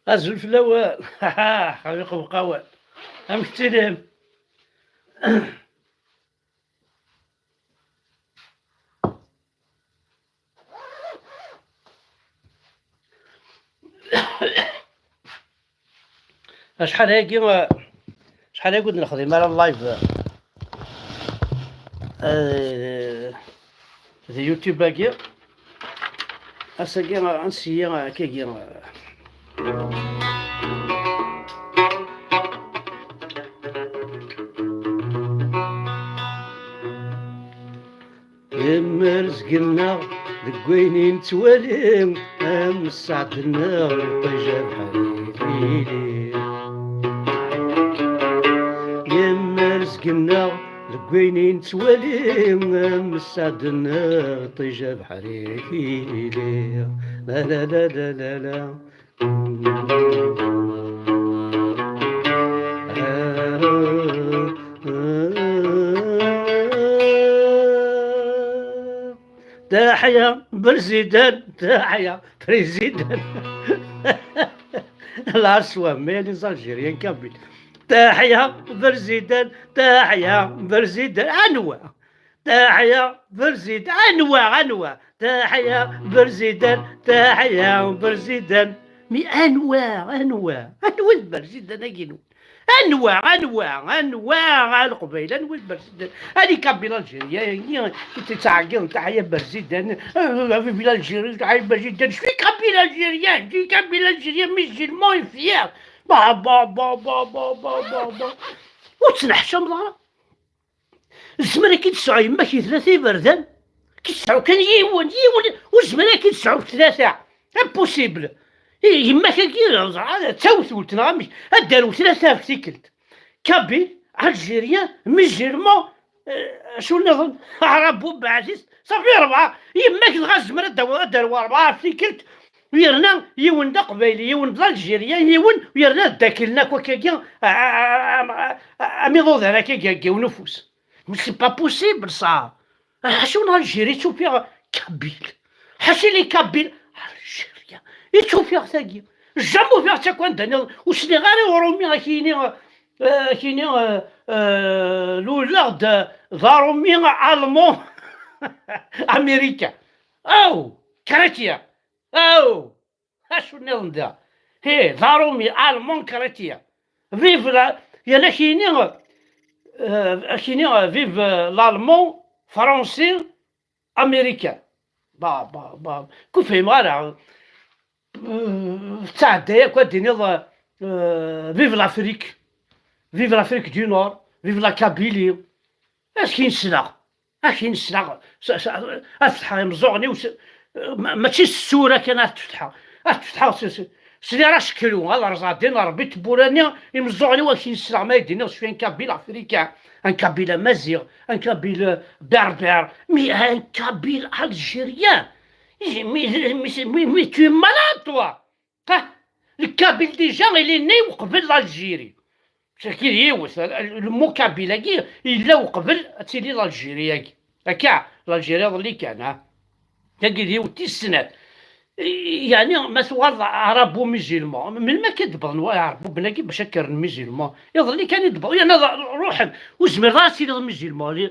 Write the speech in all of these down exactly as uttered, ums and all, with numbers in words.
Azul fell-awen. Xaliq uqawal. Amek tettiliḍ? Acḥal aya, acḥal aya ur d-nexdim ara live, eh, di YouTube-agi. Ass-agi, ansi akkagi. Yemmer zgenneɣ deg wayen i nettwali, am sseɛd-nneɣ iṭij abeḥri tili. Yemmer zgenneɣ deg wayen i nettwali, am sseɛd-nneɣ iṭij abeḥri tili. La la la la la la. Taḥya Berzidan, taḥya Président. La somme, les Algériens kabyles. Taḥya Berzidan, taḥya Berzidan. Anwa? Taḥya Berzidan, anwa, anwa? Taḥya Berzidan, taḥya Berzidan. Mi anwa, anwa? Anwa d Berzidan-agi-nwen? Anwa, anwa, anwa a Leqbayel, anwa d Berzidan? Ali kabyle algérien-agi i tettɛeggiḍen taḥya Berzidan, euh, vive l'Algérie, taḥya Berzidan. Je suis kabyle algérien, je suis kabyle algérien, musulman et fier. Ba, ba, ba. Ur ttneḥcameḍ ara. Tezmer ad k-id-tesɛu yemma-k di tlata iberdan, ad k-id-tesɛu kan yiwen, yiwen, ur tezmer ad k-id-tesɛu tlata. Impossible. I yemma-k-agi, d tawtult neɣ amek? Ad d-tarew tlata ɣef tikkelt. Kabyle, algérien, musulman, eh, acu nniḍen? Arabo, beɛdist, ṣafi rebɛa. Yemma-k dɣa tezmer ad d-tarew, ad d-tarew rebɛa ɣef tikkelt. U yerna yiwen d aqbayli, yiwen d l'algérien, yiwen, u yerna ad ddaklen akk akkagi, a, a, am iḍudan akkagi deg yiwen ufus. Mais c'est pas possible, ça. Ḥaca n Algérie i ttufiɣ kabyle. Ḥaca les kabyles algériens i ttufiɣ tagi. Jamais ufiɣ-tt akk anda nniḍen. Ur sliɣ ara i uṛumi ak-yini, euh, ak-yini, euh, euh, luleɣ-d, euh, d aṛumi, allemand, américain. Oh, chrétien. Oh, acu nniḍen da? Hi, d aṛumi, allemand, chrétien. Vive la, yerna ak-yini, euh, ak-yini, euh, vive, euh, l'allemand, français, américain. Ba, ba, ba, ku fhimeɣ ara. Euh, tettɛedday akk ad d-tiniḍ, euh, vive l'Afrique, vive l'Afrique du Nord, vive la Kabylie. Amek i nesleɣ? Akken ssneɣ, s-, s-, ad fetḥeɣ imeẓẓuɣen-iw s-, ma-, mačči s tsura kan ad t-fetḥeɣ. Ad t-fetḥeɣ s, s, s les raches clous, ad rẓeɣ din Ṛebbi tewwura-nni, imeẓẓuɣen-iw akken ssneɣ ma ad d-iniɣ, je suis un kabyle africain, un kabyle amazigh, un kabyle berbère, mais un kabyle algérien. Mais, mais, mais, mais tu es malade, toi. Ah, le kabyle déjà, il est né uqbel l'Algérie. Tagi d yiwet, le mot kabyle-agi yella uqbel ad tili l'Algérie-agi. Akka, l'Algérie iḍelli kan, ha? Tagi d yiwet, tis snat. Yeɛni, ma tuɣaleḍ arabo-musulman, melmi akka d-wwḍen wa-, iɛerbuben-agi bac ad kkren musulman? Iḍelli kan i d-wwḍen, yerna ruḥen, ur tezmireḍ ara ad tiliḍ musulman.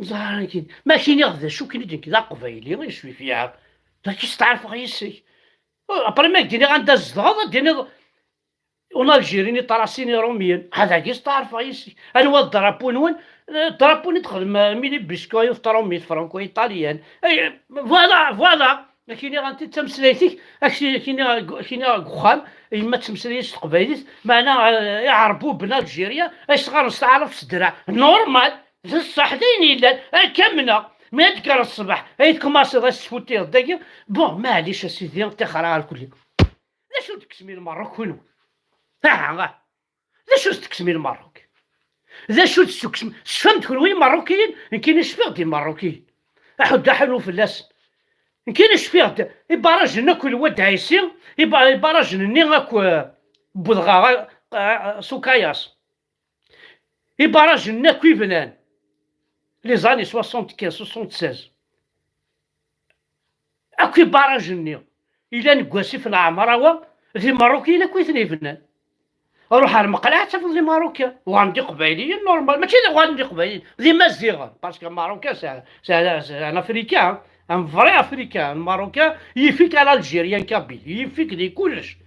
Ẓer akin, ma kiniɣ d acu kan i d-, nekk d aqbayli, je suis fier. Dagi steɛrfeɣ yes-k. Après, ma k-d-iniɣ anda tzedɣeḍ, ad d-tiniḍ, En Algérie, ni ṭarasin irumyen. Ad agi steɛrfeɣ yis-k. Anwa drapeau-nwen? Eh, drapeau-nni txedm, eh, mini biscuit, trumit franco-italien. Eh, voilà, voilà. Akini ɣanti d tameslayt-ik, akini, akini deg uxxam, yemma tettmeslay s teqbaylit, meɛna, eh, iɛerbuben Algérie, ay sɣaren s taɛrabt s ddreɛ. Normal, d ṣṣeḥ, d ayen yellan, ay kamneɣ. Mi ad d-kkreɣ ṣṣbeḥ, ay tkumaṣiḍ ad tesfutiyeḍ dagi, bon, maɛlic a sidi, ṭixer ar kulli. D acu d-kkes mi Lmerruk kunwi? Aha, aha. D acu d-kkes mi Lmerruk? D acu d-ssukkes? Tecfam-d kunwi Imerrukiyen? Nekkini cfiɣ-d Imerrukiyen. Aḥuddu aḥunu fell-asen. Nekkini cfiɣ-d ibarajen akk n Wad Ɛisi, iba-, ibarajen-nni akk, eh, n wedɣaɣ, eh, eh, s ukayas. Ibarajen-nni akk i bnan les années soixante-quinze, soixante-seize. Akk ibarajen-nni yellan deg wasif n Ɛemrawa, d Imerrukiyen akk i ten-ibnan. Ruḥ ar Meqleɛ ad tafeḍ d Imerrukiyen. Uɣalen d Iqbayliyen, normal. Mačči d uɣalen d Iqbayliyen, d Imaziɣen. Parce que Marocain, c'est un, c'est un, c'est un Africain, hein. Un vrai Africain, un Marocain, yif-ik à l'Algérien kabyle, yif-ik di kullec.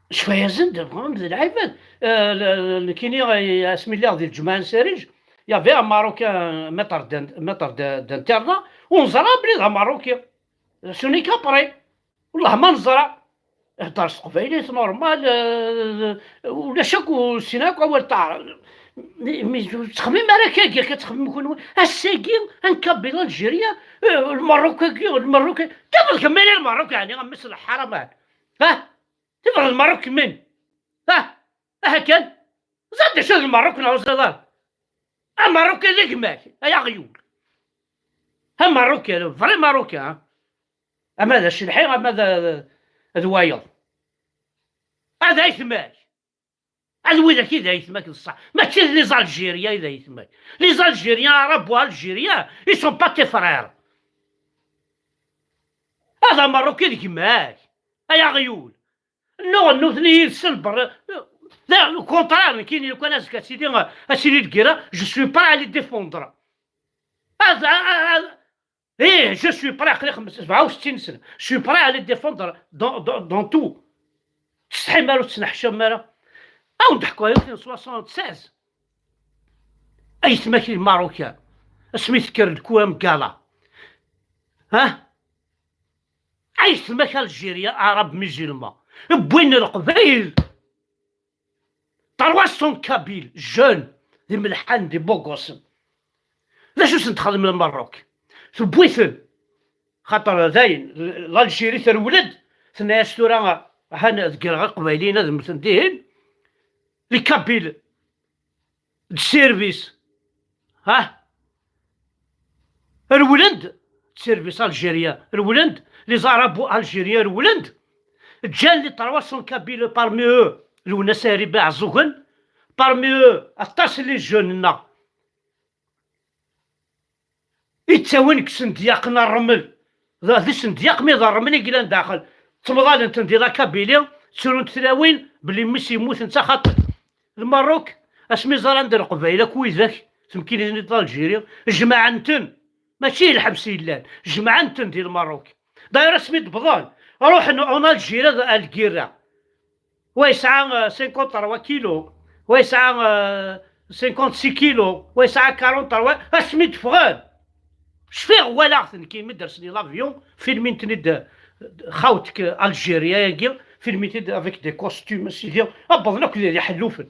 Cfaya-asen-d, bɣan d lɛibad. Eh, l-, l-, nekkini, eh, asmi lliɣ di lǧemɛa n Sariǧ, y avait un Marocain, maître d'in-, maître de-, d'internat, ur neẓra belli d Ameṛṛuki. Ce n'est qu'après. Wellah ma neẓra. Ihedder s teqbaylit, normal, eh, ulac akk, ur ssinen akk awal taɛrabt. Mi, mi ur tettxemmim ara akka, akka tettxemmim kunwi. Ass-agi, un kabyle algérien, eh, Lmerruk-agi, Lmerruk-agi. Tafeḍ kemmini Lmerruk, yeɛni, a mmi-s n lḥaram, ah. Ha? Tebɣiḍ Lmerruk kemmini? Ha? Aha kan. Ẓer d acu d Lmerruk neɣ ur ẓriḍ ara? Amerruk d gma-k, ay aɣyul. Amerruk, le vrai Marocain, ha? Ama d acelḥi, ama d, d wayeḍ. A d aytma-k. A d widak i d aytma-k d ṣṣeḥ. Mačči d les Algériens i d aytma-k. Les Algériens, Arabo-Algériens, ils sont pas tes frères. A d Amerruk i d gma-k, ay aɣyul. Nnuɣen nutni yid-sen berra. Da, au contraire, nekkini, lukan azekka ad tili, ad tili lgirra, je suis prêt à les défendre. Ad, ad, ad, eh, je suis prêt, aql-i xemsa, sebɛa u settin sna. Je suis prêt à les défendre dans, dans, dans tout. Tsetḥim ara, ur tettneḥcam ara. Ad wen-d-ḥkuɣ yiwet n soixante-seize. Aytma-k Imarukan, asmi tekker le coup amgala. Ha? Aytma-k Algérien, Arab, musulman. Wwin Leqbayel. Trois cents Kabyles, jeunes, d imelḥanen, d ibugusen. D acu sen-texdem Lmerruk? Tewwi-ten. Xaṭer dayen, l'Algérie terwel-d, tenna-yas tura, han deg Iqbayliyen ad mmten dihin. Les Kabyles de service. Ha? Rewlen-d, de service algérien, rewlen-d, les Arabo-Algériens rewlen-d. Ǧǧan les trois cents Kabyles, parmi eux, Lwennas Ariba Ɛeẓẓugen, parmi eux, aṭas les jeunes-nneɣ. I ttawin deg isendyaqen n ṛṛmel. D, d isendyaq, mi d ṛṛmel i yellan daxel. Ttemḍalen-ten di la Kabylie, ttrunt tlawin belli mmi-s yemmut netta xaṭi. Lmerruk, asmi ẓran-d Leqbayel akk widak, temkinin d Algérie, jemɛen-ten. Mačči i lḥebs i llan, jemɛen-ten di Lmerruk. D'ailleurs, asmi d-wwḍen, ruḥen en Algérie ad, à lgirra. Wa yesɛa, euh, cinquante-trois kilos, wa yesɛa, euh, cinquante-six kilos, wa yesɛa quarante-trois, asmi d-ffɣen. Cfiɣ walaɣ-ten, nekkini mi d-rsen i l'avion, filmin-ten-id, euh, xawt-k Algérie-agi, filmin-t-id avec des costumes, a sidi, wwḍen akk d iḥellufen.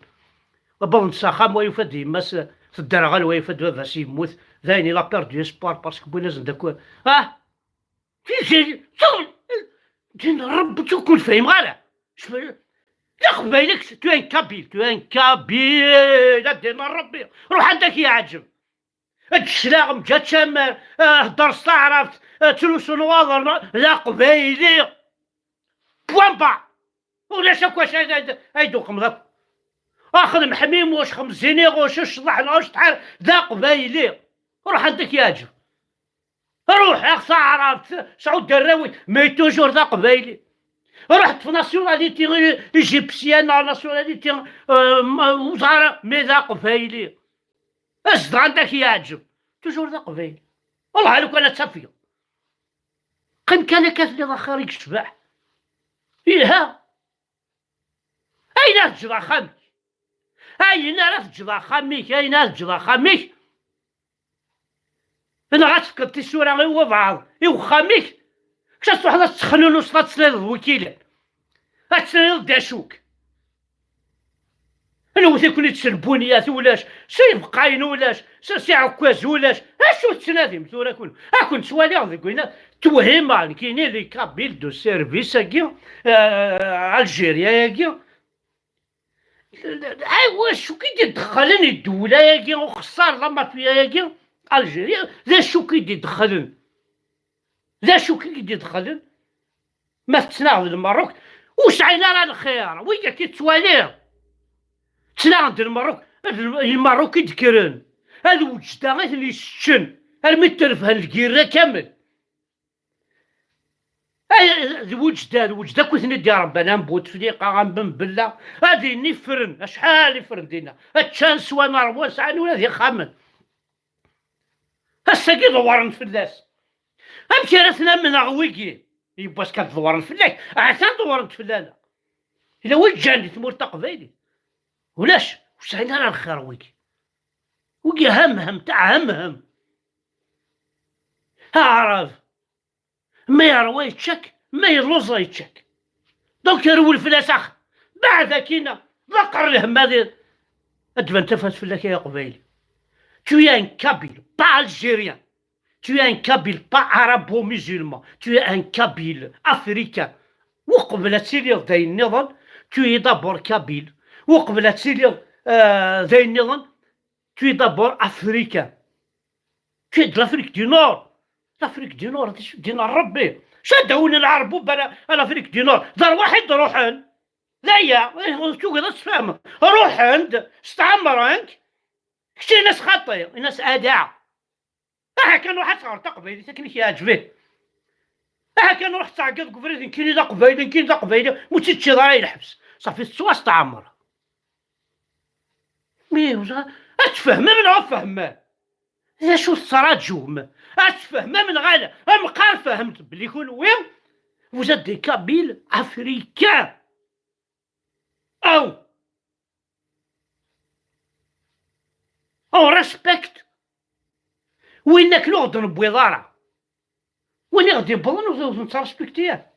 Wwḍen s axxam, wa yufa-d yemma-s tedderɣel, wa yufa-d baba-s yemmut, dayen il a perdu espoir parce que wwin-asen-d akk, ah! Tiziri, ttxil, ddin n Ṛebbi, ur ken-fhimeɣ ara. D aqbayli, tu es un kabyle, tu es un kabyle, a ddin n Ṛebbi. Ruḥ anda k-yeɛǧeb. Ad d-claɣ mǧa tcamar, ah, hedder s taɛrabt, ah, ttrusu nwaḍer, d aqbayli. Point barre. Ulac akk wacu ay, ay, ay d-uqmeḍ akk. Axdem ḥmimuc, xemzini ɣuc, ccḍeḥ neɣ acṭḥal, d aqbayli. Ruḥ anda k-yeɛǧeb. Ruḥ, aɣ taɛrabt, sɛu-d arraw-ik, mais toujours d aqbayli. Ruḥ ṭṭef nationalité égyptienne, nationalité, euh, ur ẓer ara, mais d aqbayli. Zdeɣ anda k-yeɛǧeb, toujours d aqbayli. Wellah, lukan ad tafeḍ. Qqim kan akka, telliḍ axir i yecbeḥ. Iha. Ayen ara teǧǧeḍ axxam-ik. Ayen ara teǧǧeḍ axxam-ik, ayen ara teǧǧeḍ axxam-ik. Neɣ ad tefkeḍ tisura i wabɛaḍ, i wexxam-ik. Kečč ad truḥeḍ ad tessexnunuseḍ, ad tesliḍ d wikilan. Ad tesliḍ d acu-k. Newwet-iken-id s lbunyat ulac, s ibeqqayen ulac, s, s iɛekkaz ulac. Acu tettnadim tura kun? Ad ken-ttwaliɣ deg wina, twehhimeɣ nekkini les Kabyles de service-agi, euh, Algérie-agi. Ay, wacu k-id-idexxlen i ddewla-agi, uxeṣṣar, la mafia-agi, Algérie, d acu k-id-idexxlen? D acu k-id-idexxlen? Ma tettnaɣ d Lmerruk, ur sɛin ara lxir, wigi akka i tettwaliḍ. Ttnaɣen d Lmerruk, d Lmerruk i d-kkren. Ad weǧda i ten-yesseččen, armi terfhen lgirra kamel. Ay, d weǧda, d weǧda akk i ten-id-iṛebban, am Bouteflika, am Ben Bella, ad inin ifren, acḥal ifren dinna. Ččan, swan, ṛwan, sɛan ula d ixxamen. Ass-agi dewren fell-as. Amek ara ten-amneɣ wigi? Yiwwas kan dewren fell-ak, atan dewren-d fell-aneɣ. Yella wi ǧǧan di tmurt taqbaylit? Ulac, ur sɛin ara lxir wigi. Wigi hemhem, taɛemhem. Aɛrab, ma yeṛwa yečča-k, ma yelluẓ yečča-k. Donc rwel fell-as ax. Beɛd akkin, ḍaqer lhem ad, ad d-tban tafat fell-ak ay aqbayli. Tu es un Kabyle, pas algérien. Tu es un Kabyle, pas arabo-musulman. Tu es un Kabyle africain. Uqbel ad tiliḍ d ayen nniḍen, tu es d'abord Kabyle. Uqbel ad tiliḍ, euh, d ayen nniḍen, tu es d'abord africain. Tu es de l'Afrique du Nord. L'Afrique du Nord, d acu d-yenna Rebbi? Acu ad d-awin Lɛerb ubar a l'Afrique du Nord? D arwaḥ i d-ruḥen. D aya, tugiḍ ad tfehmeḍ. Ruḥen-d, stɛemren-k. Kečč in-as xaṭi, in-as ada. Aha kan ruḥ ad teɣreḍ taqbaylit akken i k-yeɛǧeb. Aha kan ruḥ tettɛeggiḍ deg ubrid, nekkini d aqbayli, nekkini d aqbayli, ma ur tt-teččiḍ ara i lḥebs. Ṣafi tettwastɛemreḍ. Mi, ad tfehmem neɣ ad tfehmem? D acu tettṛaǧum? Ad tfehmem neɣ ala? Ameqqar fehmet belli kunwi, vous êtes des Kabyles africains. Aw! On respecte win akken ur ɣ-d-newwiḍ ara. Win i ɣ-d-yewwḍen ur, ur nettrespekti ara.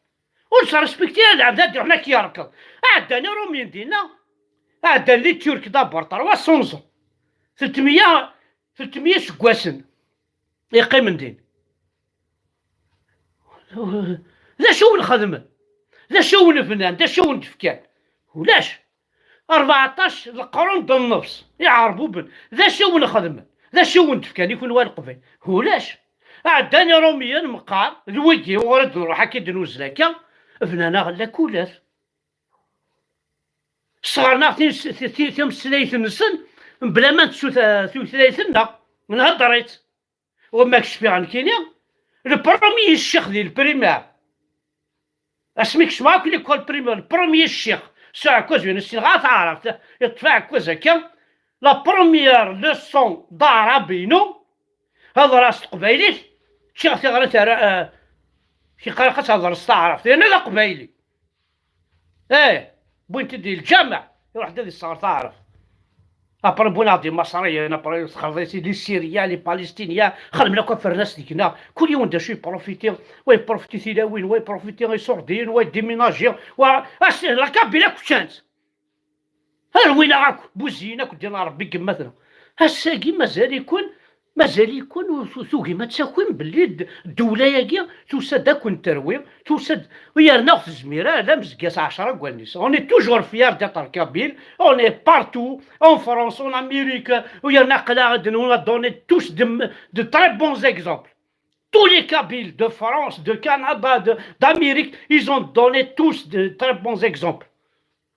Ur nettrespekti ara lɛebd ad d-iruḥen ad k-yerkeḍ. Ɛeddan Iṛumyen dinna, ɛeddan les Turcs d'abord, trois cents ans. Tletmeyya, tletmeyya iseggasen yeqqimen din. D acu i wen-xedmen? D acu i wen-bnan? D acu i wen-d-fkan? Ulac. Rbeɛṭac leqrun d nnefs, iɛerbuben. D acu i wen-xedmen? D acu i wen-d-fkan i kunwi a Leqbayel? Ulac. Ɛeddan Iṛumyen meqqar, d wigi, ur ad nruḥ akka i d-nuzzel akka, bnan-aɣ lakulat. Sɣernaɣ tin-, ti-, ti-, tameslayt-nsen, mebla ma nettu ta-, tutlayt-nneɣ, nhedder-itt. Wamma k-cfiɣ nekkini, le premier ccix di le primaire. Asmi kecmeɣ akk l'école primaire, le premier ccix, s uɛekkaz-inu, ur ssineɣ ara taɛrabt, yeṭṭef aɛekkaz akka, la première leçon d'arabe-inu, hedreɣ s teqbaylit, ččiɣ tiɣrit ara, eh, yeqqar-ak ad thedreḍ s taɛrabt, yerna d aqbayli. Eh, wwin-t-id di lǧameɛ, iruḥ-d ad yesseɣer taɛrabt. Après, wwin-aɣ-d Imaṣriyen, après, txelḍit-id, les Syriens, les Palestiniens, xedmen akk afernas deg-neɣ. Kul yiwen d acu yeprofiti, wa yeprofiti tilawin, wa yeprofiti iṣurdiyen, wa yeddiminaji, wa, as-, la Kabyle akk ččan-tt. Rwin-aɣ akk, buzziyen akk ddin n Ṛebbi n yemma-tneɣ. Ass-agi mazal-iken, mazal-iken ur tu-, tugim ad takim belli d-, ddewla-agi tusa-d ad ken-terwi, tusa-d, u yerna ur tezmir ara d amezgas ɛecra n wallen-is. On est toujours fiers d'être kabyle, on est partout, en France, en Amérique, u yerna aql-aɣ-d, on a donné tous de, de très bons exemples. Tous les Kabyles de France, de Canada, de, d'Amérique, ils ont donné tous de très bons exemples.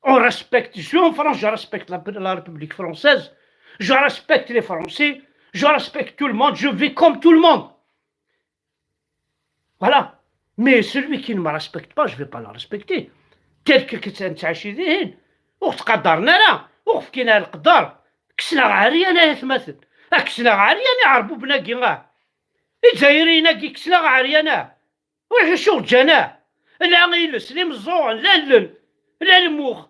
On respecte, je suis en France, je respecte la, la République française, je respecte les Français, je respecte tout le monde, je vis comme tout le monde. Voilà. Mais celui qui ne me respecte pas, je vais pas le respecter. Tel que كنت نتعشي ذهن، ur ɣ-ttqadaren ara, ur ɣ-fkin ara leqder. Kksen-aɣ ɛeryan ay atmaten. Kksen-aɣ ɛeryan iɛerbuben-agi, ah. Izzayriyen-agi kksen-aɣ ɛeryan, ah. Ulac acu ur ǧǧan, ah. La iles, la imeẓẓuɣen, la allen, la lmux.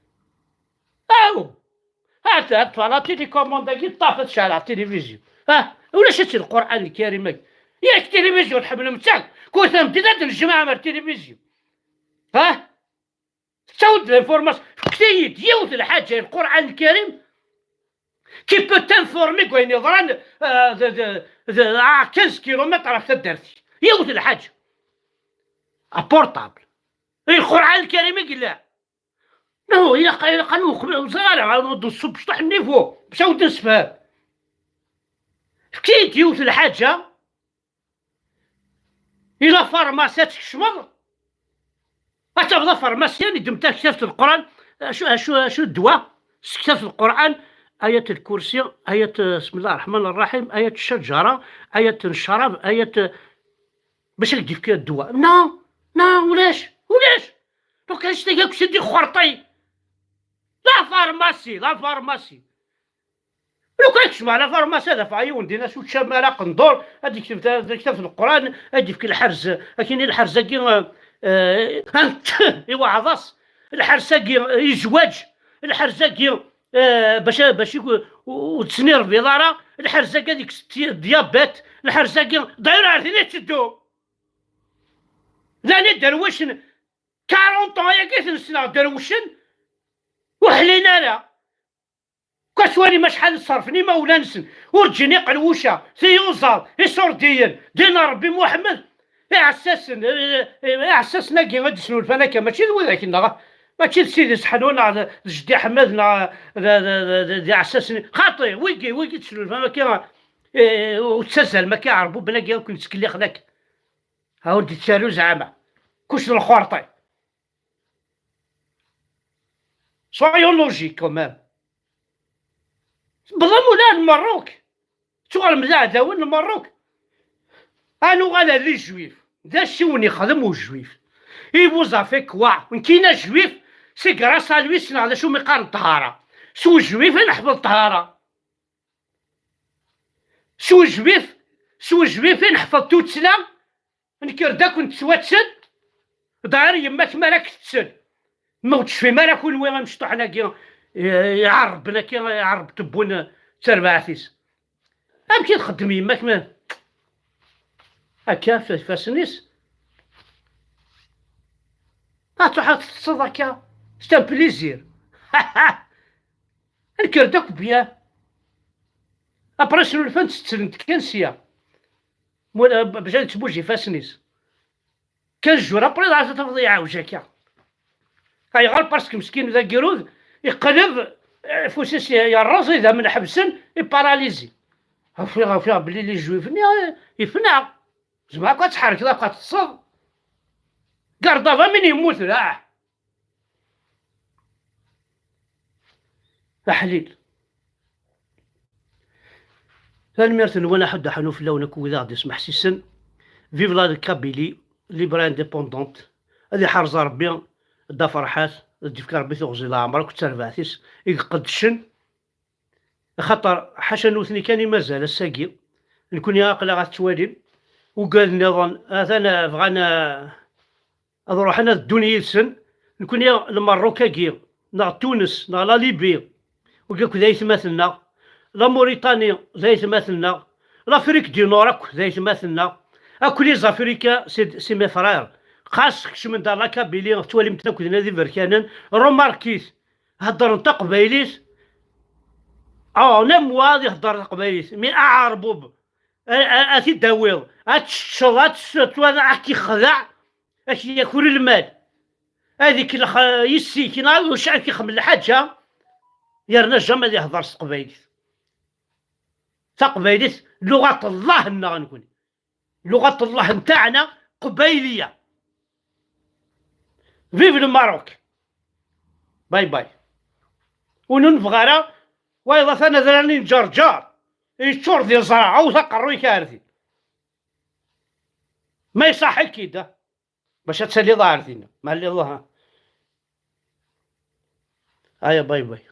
Aw! Ata ṭṭfeɣ la télécommande-agi, ṭṭafet, ceɛleɣ tilivizyu. Ha? Ulac-itt Lqur'an Lkarim-agi. Yak tilivizyu tḥemmlem-tt akk. Kul tameddit ad d-nejmeɛ mer tilivizyu. Ha? Tettawi-d l'information. Fket-iyi-d yiwet lḥaǧa i Lqur'an Lkarim. Qui peut t'informer deg wayen yeḍran, euh, de, de, de, à quinze kilomètres ɣef taddart-ik? Yiwet lḥaǧa. Portable. Lqurɛan Lkarim i yella. Non, ilaq, ilaq ad nweqf, ur ẓriɣ ara, ad nṣubb cṭuḥ n niveau, bac ad wen-d-nessefhem. Efk-iyi-d yiwet lḥaǧa, i la pharmacie ad tkecmeḍ, ad tafeḍ afarmasyan iddem taktabt n Lqur'an, acu, acu, acu ddwa, s tektabt n Lqur'an, ayat lkursi, ayat, eh, bismillah rraḥman rraḥim, ayat ccajara, ayat n ccrab, ayat, eh, bac ad k-d-yefk ddwa. Non, non, ulac, ulac. Donc, annect-agi akk s-d ixerṭi. La pharmacie, la pharmacie. Lukan kecmeɣ la pharmacie, ad afeɣ yiwen dinna s uččam ara qendur, ad d-yekteb ta-, taktabt n Leqran, ad d-yefk lḥerz, akin i lḥerz-agi, eh, eh, i waɛḍas, lḥerz-agi, eh, i zzwaǧ, lḥerz-agi, eh, bac, bac i, ur, ur tesnirbiḍ ara, lḥerz-agi ad yekkes ti-, diabète, lḥerz-agi, d'ailleurs ar din i tteddu. Llan iderwicen, quarante ans ayagi i ten-ssneɣ derwicen, ur ḥlin ara. Ka ttwalim acḥal ṣerfen imawlan-nsen, ur ǧǧin iqelwuca, tiyuẓaḍ, iṣurdiyen, din Ṛebbi Muḥemmed, iɛessasen, eh, eh, iɛessasen-agi i d-snulfan akka, mačči d widak-nneɣ, mačči d Sidi Seḥnu neɣ d, d Jeddi Ḥmed neɣ d, d, d, d, d iɛessasen, xaṭi, wigi, wigi d-snulfan akka, eh, ur ttazzalem akka iɛerbuben-agi akk yettkellixen akka. Ha ur d-ittaru zeɛma. Kuc d lxurṭi. Soyons logiques quand même. Tewwḍem ula ar Lmerruk. Tuɣalem d aɛdawen n Lmerruk. Ad nuɣal ar les juifs. D acu i wen-ixdem ujuif? Il vous a fait quoi? Nekkin ajuif, c'est grâce à lui ssneɣ d acu mi qqaren ṭṭhara. S ujuif i neḥfeḍ ṭṭhara. S ujuif, s ujuif i neḥfeḍ tuttla. Nekr d akk nettwattsen, d ar yemma-k mi ara k-tetten. Ma ur tecfim ara kunwi amecṭuḥen-agi, eh, iɛerben akka, iɛerb tewwun d tarbaɛt-is. Amek i txeddem yemma-k mi akka f-, ifassen-is? Ad truḥ ad teṭṭseḍ akka, c'est un plaisir. Nekr d akk bien. Après snulfan ttettlent kan sya. Mula, bac ad yettbuj ifassen-is. Quinze jours après, dɣa tafeḍ iɛawj akka. Ayɣer? Parce que meskin d agirud, iqleb, eh, afus-is yerreẓ, idammen ḥebsen, iparalysi. Ufiɣ, ufiɣ belli les juifs-nni, eh, yefna. Zemreɣ akk ad tḥerkeḍ, akk ad teṭṭseḍ. Garde-à-vue min yemmuten, ah! Aḥlil. Tanemmirt-nwen, aḥuddu aḥunu fell-awen akk wid aɣ-d-ismeḥsisen. Vive la Kabylie, libre et indépendante. Ad iḥrez Ṛebbi Dda Ferḥat, ad d-yefk Ṛebbi tuɣzi n leɛmer akked terbaɛt-is i iqeddcen. Axaṭer ḥaca nutni kan i mazal ass-agi. Nekni aql-aɣ ad t-ttwalim. Ugad nniḍen, atan bɣan, eh, ad ruḥen ad ddun yid-sen. Nekni Lmerruk-agi, neɣ Tunes, neɣ la Libye, wigi akk d aytmaten-nneɣ. La Mauritanie d aytmaten-nneɣ. L'Afrique du Nord akk d aytmaten-nneɣ. Akk les Africains, c'est, c'est mes frères. Xas kecmen-d ar la Kabylie, tettwalim-ten akk dinna d iberkanen. Remarquez, heddren taqbaylit. Ah, même moi ad ihedder taqbaylit. Mais aɛerbub, a, a, a t-id-tawiḍ, ad teččeḍ, ad tessutreḍ, ad k-ixdeɛ, ad k-yaker lmal, ad ikellex, eh, yessi-k, neɣ ad ulac ad k-ixdem lḥaǧa, yerna jamais ad ihder s teqbaylit. Taqbaylit, luɣat Allah-nneɣ nekni. Luɣat Allah ntaɛna, qbayliya. Vive le Maroc. Bye bye. Ur nebɣi ara wayeḍ atan adrar-nni n Ǧerǧer, yeččur d iẓra, awet aqerruy-ik ar din. Ma iṣaḥ-ik-id, ah, bac ad taliḍ ar din. Ma lliḍ, ah. Aya, bye bye.